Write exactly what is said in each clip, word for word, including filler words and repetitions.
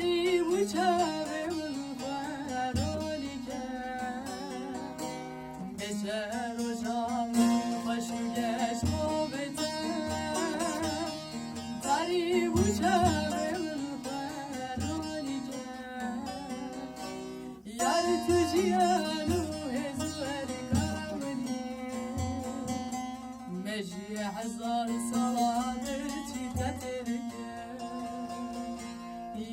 Û çavê min xwe ronî ke, bêje roja min xweş û geş bo be te. Tarî û çavê min xwe ronî ke, yar tu jiyan û hêz û erka min î. Me jî hezar sala birçî te têrike.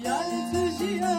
Yar tu jiyan